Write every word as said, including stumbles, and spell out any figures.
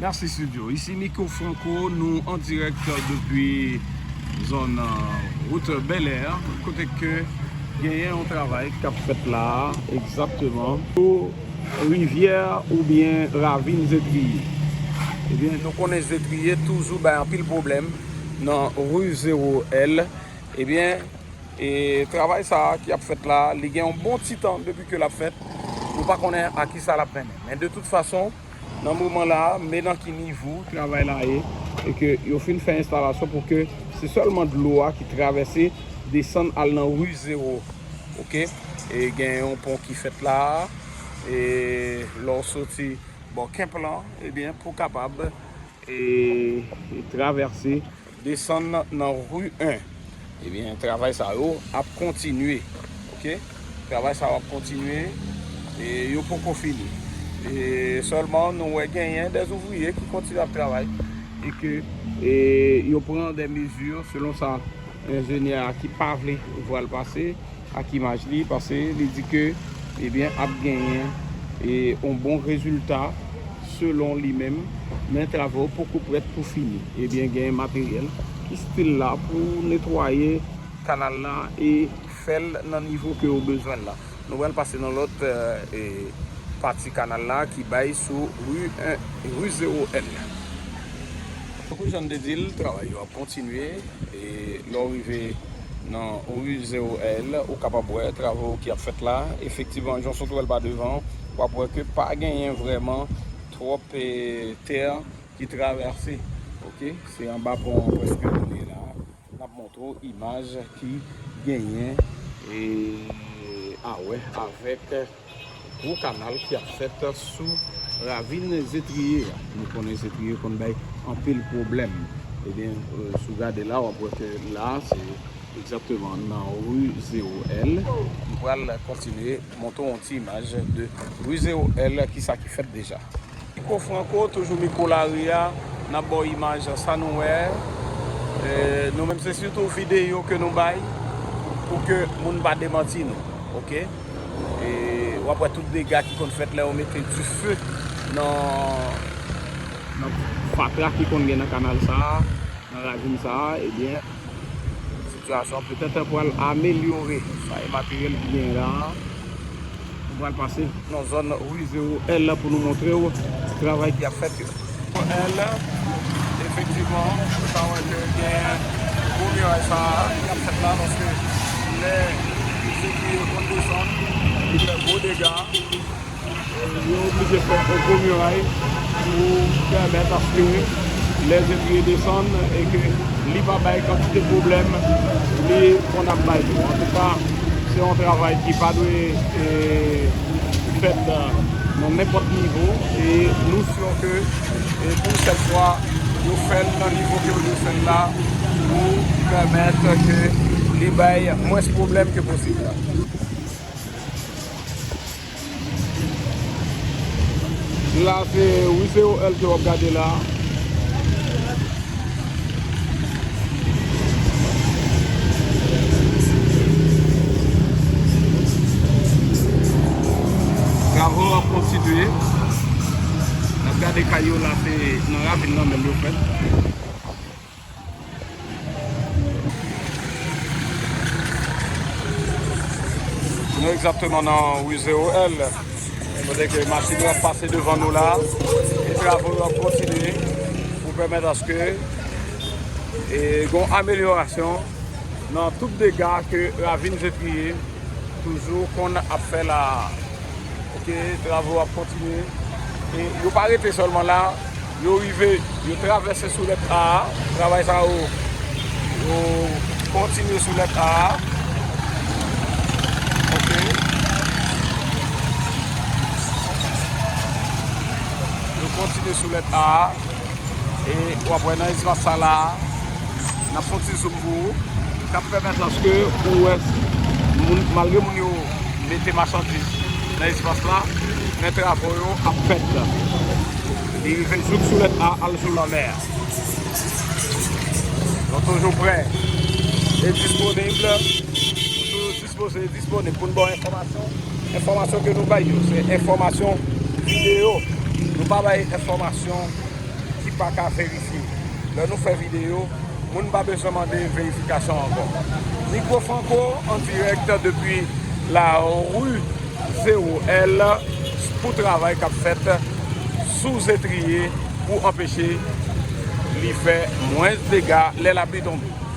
Merci Studio. Ici Miko Franco, nou an dirèk depi zòn, euh, wout Bèlè, kote ke genyen yon travay k ap fèt la a, egzakteman, sou rivyè oubyen ravin Zetriye. Ebyen, nou konnen Zetriye toujou bay anpil pwoblèm nan ri Zewo L. Ebyen, e travay sa a ki ap fèt la, li gen yon bon ti tan depi ke l ap fèt. Nou pa konnen a ki sa l ap mennen. Men de tout fason, nan moman la a, men nan ki nivo travay la ye, e ke yo fin fè enstalasyon pou ke se sèlman dlo a ki travèse, desann al nan ri Zewo. Oke? E gen yon pon ki fèt la a, e lè w soti bò Kenp lan, ebyen, pou kapab, e, e travèse, desann nan ri en. Ebyen, travay sa yo ap kontinye. Oke? Travay sa yo ap kontinye. E yo poko fini. E sèlman, nou wè genyen dè ouvriye ki kontinye ap travay. E ke, e, yo pran dè mezi selon sa enjenyè a ki pa vle vwa l pase ak imaj li, paske li di ke, ebyen, ap genyen, e, yon bon rezilta selon li menm, men travo poko prèt pou fini. Ebyen, genyen materyèl ki still la pou netwaye kanal la e fè l nan nivo ke yo bezwen l la. Nou pral pase nan lòt, e, pati kanal la ki bay sou ri en, ri Zewo L. Tankou jan n te di l, travay yo ap kontinye, e lè w rive nan ri Zewo L, ou kapab wè travo ki ap fèt la. Efektivman, jan w sot wè l pa devan, w ap wè ke pa genyen vrèman twòp, e, tè ki travèse. Oke? Se anba pon an prèske nou ye la. N ap montre w imaj ki genyen, e, a wè avèk gwo kanal ki ap fèt sou ravin Zetriye a. Nou konnen Zetriye konn bay anpil pwoblèm. Ebyen, e, si w gade la, w ap wè ke la, se egzakteman nan ri Zewo L. Nou pral kontinye montre w yon ti imaj de ri Zewo L, kisa ki fèt deja. Miko Franco, toujou mikwo lari a, n ap ba w imaj sa nou wè. E, nou menm se sitou videyo ke nou bay pou ke moun pa demanti nou, oke? E w ap wè tout dega ki konn fèt lè yo mete dife nan, nan fatra ki konn gen nan kanal sa a, nan ravin sa a, ebyen, sitiyasyon an petèt pral amelyore. Sa e materyèl ki genyen la a. Nou pral pase nan zòn ri Zewo L pou nou montre w travay ki ap fèt yo. L, efektivman, ou ka wè ke gen gwo miray sa a ki ap fèt la, paske lè Zetriye konn desann, li fè gwo dega. Yo oblije fè yon gwo miray pou pèmèt aske lè Zetriye desann e ke li pa bay kantite pwoblèm li konn ap bay yo. Antouka, se yon travay ki pa dwe, e, fèt, e, nan nenpòt nivo. E nou si ke, e, pou yon sèl fwa, yo fè l nan nivo ke yo dwe fè l la pou pèmèt ke li bay mwens pwoblèm ke posib la. La, se ri Zewo L ke w ap gade la. Travo yo ap kontinye. N ap gade kay yo la, se nan ravin nan menm yo fèt. Nou egzakteman nan ri Zewo L, kote ke machin yo ap pase devan nou la, e travo yo ap kontinye pou pèmèt aske, e, gon amelyorasyon nan tout dega ke ravin Zetriye toujou konn ap fè la. Oke, travo ap kontinye. E yo pa rete sèlman la, yo rive, yo travèse sou lèt A a. Travay sa yo, yo kontinye sou lèt A a. Oke. Yo kontinye sou lèt A a. E w ap wè nan espas sa la, n ap fè yon ti zoom pou ou, k ap pèmèt aske ou wè moun, malgre moun yo mete machandiz nan espas la, men travo yo ap fèt. Li rive jouk sou lèt A, al sou lanmè a. Nou toujou prè e disponib. Nou toujou dispoze e disponib pou n ba w enfòmasyon. Enfòmasyon ke nou bay yo, se enfòmasyon videyo. Nou pa bay enfòmasyon, ki pa ka verifye. Lè nou fè videyo, moun pa bezwen mande verifikasyon ankò. Mikwo Franco an dirèk depi la rue zéro L pou travay k ap fèt sou zetriye pou anpeche li fè mwens dega lè lapli tonbe.